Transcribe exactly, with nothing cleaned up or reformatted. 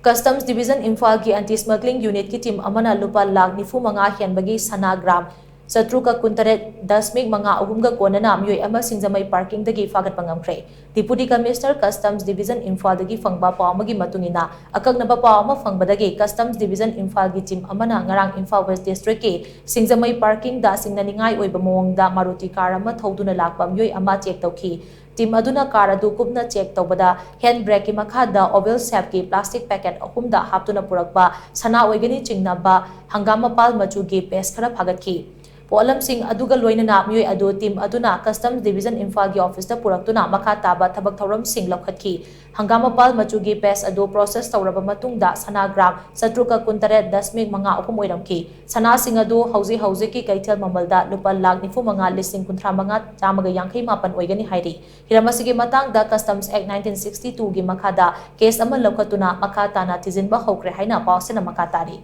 Customs Division ꯏꯝꯐꯥꯜꯒꯤ Anti Smuggling Unitꯀꯤ team ꯑꯃꯅ ꯂꯨꯄꯥ ꯂꯥꯈ ꯅꯤꯐꯨ ꯃꯉꯥ ꯍꯦꯟꯕꯒꯤ ꯁꯅꯥ ꯒ꯭ꯔꯥꯝ ꯆꯥꯇ꯭ꯔꯨꯛꯀ ꯀꯨꯟꯇꯔꯦꯠ ꯗꯁꯃꯤꯛ ꯃꯉꯥ ꯑꯍꯨꯝꯒ ꯀꯣꯟꯅꯅ ꯃꯤꯑꯣꯏ ꯑꯃ ꯁꯤꯡꯖꯃꯩ parkingꯗꯒꯤ ꯐꯥꯒꯠꯄ ꯉꯝꯈ꯭ꯔꯦ꯫ Deputy Commissioner Customs Division ꯏꯝꯐꯥꯜꯗꯒꯤ ꯐꯪꯕ ꯄꯥꯎ ꯑꯃꯒꯤ ꯃꯇꯨꯡ ꯏꯟꯅ, ꯑꯀꯛꯅꯕ ꯄꯥꯎ ꯑꯃ ꯐꯪꯕꯗꯒꯤ Customs Division ꯏꯝꯐꯥꯜꯒꯤ team ꯑꯃꯅ ꯉꯔꯥꯡ ꯏꯝꯐꯥꯜ West Districtꯀꯤ ꯁꯤꯡꯖꯃꯩ parkingꯗ ꯆꯤꯡꯅꯅꯤꯡꯉꯥꯏ ꯑꯣꯏꯕ ꯃꯑꯣꯡꯗ Maruti car ꯑꯃ ꯊꯧꯗꯨꯅ ꯂꯥꯛꯄ ꯃꯤꯑꯣꯏ ꯑꯃ check ꯇꯧꯈꯤ꯫ Team ꯑꯗꯨꯅ car ꯑꯗꯨ ꯀꯨꯞꯅ check ꯇꯧꯕꯗ, hand brakeꯀꯤ ꯃꯈꯥꯗ oval shapeꯀꯤ plastic packet ꯑꯍꯨꯝꯗ ꯍꯥꯞꯇꯨꯅ ꯄꯨꯔꯛꯄ ꯁꯅꯥ ꯑꯣꯏꯒꯅꯤ ꯆꯤꯡꯅꯕ ꯍꯪꯒꯥꯝ ꯃꯄꯥꯜ ꯃꯆꯨꯒꯤ piece ꯈꯔ ꯐꯥꯒꯠꯈꯤ꯫ ꯄꯣꯠꯂꯝꯁꯤꯡ ꯑꯗꯨꯒ ꯂꯣꯏꯅꯅ ꯃꯤꯑꯣꯏ ꯑꯗꯨ team ꯑꯗꯨꯅ Customs Division ꯏꯝꯐꯥꯜꯒꯤ officeꯇ ꯄꯨꯔꯛꯇꯨꯅ ꯃꯈꯥ ꯇꯥꯕ ꯊꯕꯛ ꯊꯧꯔꯝꯁꯤꯡ ꯂꯧꯈꯠꯈꯤ꯫ ꯍꯪꯒꯥꯝ ꯃꯄꯥꯜ ꯃꯆꯨꯒꯤ piece ꯑꯗꯨ process ꯇꯧꯔꯕ ꯃꯇꯨꯡꯗ ꯁꯅꯥ gram ꯆꯥꯇ꯭ꯔꯨꯛꯀ ꯀꯨꯟꯇꯔꯦꯠ ꯗꯁꯃꯤꯛ ꯃꯉꯥ ꯑꯍꯨꯝ ꯑꯣꯏꯔꯝꯈꯤ꯫ ꯁꯅꯥꯁꯤꯡ ꯑꯗꯨ ꯍꯧꯖꯤꯛ ꯍꯧꯖꯤꯛꯀꯤ ꯀꯩꯊꯦꯜ ꯃꯃꯜꯗ ꯂꯨꯄꯥ ꯂꯥꯈ ꯅꯤꯐꯨ ꯃꯉꯥ ꯂꯤꯁꯤꯡ ꯀꯨꯟꯊ꯭ꯔꯥ ꯃꯉꯥ ꯆꯥꯝꯃꯒ ꯌꯥꯡꯈꯩ ꯃꯥꯄꯟ ꯑꯣꯏꯒꯅꯤ ꯍꯥꯏꯔꯤ꯫ ꯍꯤꯔꯝ ꯑꯁꯤꯒꯤ ꯃꯇꯥꯡꯗ Customs Act nineteen sixty twoꯒꯤ ꯃꯈꯥꯗ case ꯑꯃ ꯂꯧꯈꯠꯇꯨꯅ ꯃꯈꯥ ꯇꯥꯅ ꯊꯤꯖꯤꯟꯕ ꯍꯧꯈ꯭ꯔꯦ ꯍꯥꯏꯅ ꯄꯥꯎꯁꯤꯅ ꯃꯈꯥ ꯇꯥꯔꯤ꯫